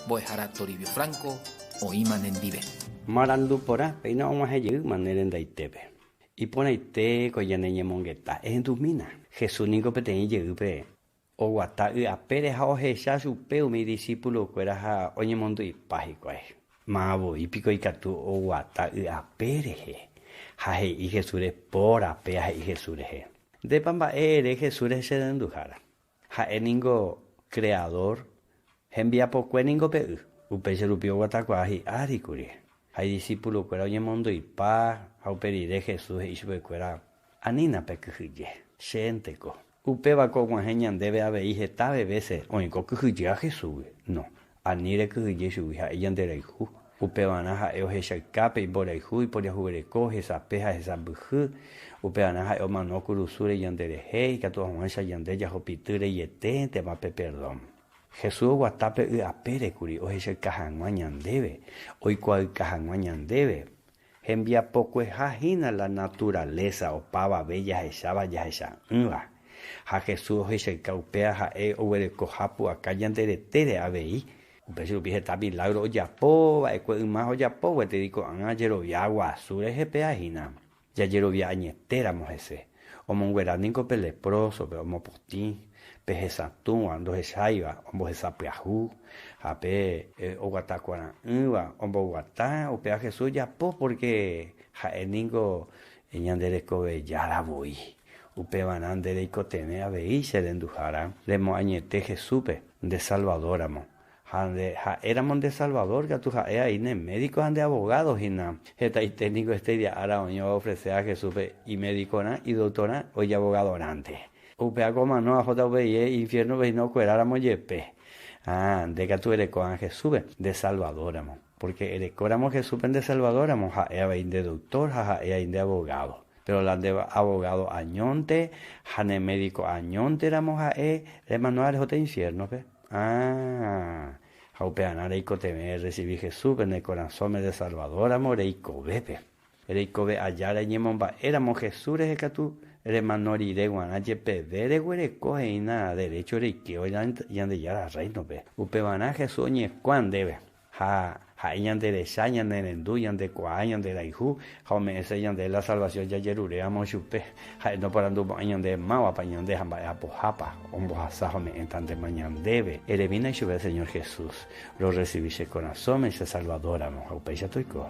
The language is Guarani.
Mbo'ehára Toribio Franco oĩma nendive. Marandu porã, péina og̃uahẽ jeýma ne rendaitépe. Iporãite ko ñane ñemongeta. Ehendumína. Jesús ningo peteĩ jeýpe oguata y apére ha ohecha chupe umi disípulokuéra ha oñemondy'ipa hikuái. Máva voi piko ikatu oguata y ape rehe? Ha he'i Jesús re, Póra, péa he'i Jesús rehe. Ndépa mba'e ere Jesús rehe che renduhára? Ha'e ningo Creador, hembiapokue ningo pe y. Upéicha rupi oguatakuaa hi'ári kuri. Ha idisípulokuéra oñemondyipa, ha upe rire Jesús he'i chupekuéra, Anína pekyhyje, chénteko. Upéva ko og̃uahẽ ñandéve avei hetave vése oĩ ko kyhyjéva Jesúsgui. No, ani rekyhyje chugui, ha'e ñanderayhu. Upevarã ha'e ohechauka pe imborayhu, iporiahuvereko, hesape ha hesãmbyhy. Upevarã ha'e omano kurusúre ñanderehe, ikatu hag̃uáicha ñande jahupity reieténtema pe perdón. Jesús oguata pe y apére kuri ohechauka hag̃ua ñandéve, oikuaauka hag̃ua ñandéve. Hembiapokueha hína la naturalésa opavave jahecháva jahecha'ỹva. Ha Jesús ohechauka upéva ha'e oguerekoha pu'aka ñande retére avei. Upéicha rupi heta milágro ojapo va'ekue yma ojapo gueteri ko'ág̃a jerovia guasu rehe péa hína. Jajerovia añetéramo hese. Omonguera niko pe leprósope, omopotĩ pe hesatũva ndohecháiva, ombohesa pyahu, ha pe oguatakuara'ỹva omboguata, upéva Jesús ojapo pórke ha'e ningo ñande rekove Jára voi. Upevarã nde reikotevẽ avei che renduhára remoañete Jesúspe nde Salvadóramo. Ha nde ha'éramo nde Salvador katu ha'e ai ne médico ha nde abogado hína. Hetaite niko este día ára oĩ oofresea Jesúspe imédicorã, idoctorã o ijabogadorãnte. Upéva ko omano ahóta upei infiérnope hína okueráramo jepe. Ah, nde katu ereko'ã Jesúspe nde Salvadóramo. Porque erekóramo Jesúspe nde Salvadóramo, ha'e avei nde doctor ha ha'e ai nde abogado. Pero la nde abogado añónte ha ne médico añónteramo ha'e remano'a rehóta infiérnope. Ah, ha upearã reikotevẽ erresivi Jesúspe ne korasõme de Salvadóramo reikovépe. Reikove aja reñemomba'éramo Jesús rehe katu, remano rire guarã jepeve reguereko he'ína derécho reikévo Ñandejára Rréinope. Upevarã Jesús oñekuã ndéve. Ha ha'e ñanderecha, ñanerendu, ñandekuaa, ñanderayhu ha ome'ẽse ñandéve la salvasión jajeruréramo chupe. Ha'e noporandumo'ãi ñandéve mávapa ñande ha mba'e apohápa ombohasa ha ome'ẽtantema ñandéve. Eremína ichupe, Señor Jesús, rorresivi che korasõme che Salvadóramo, ha upéicha toiko.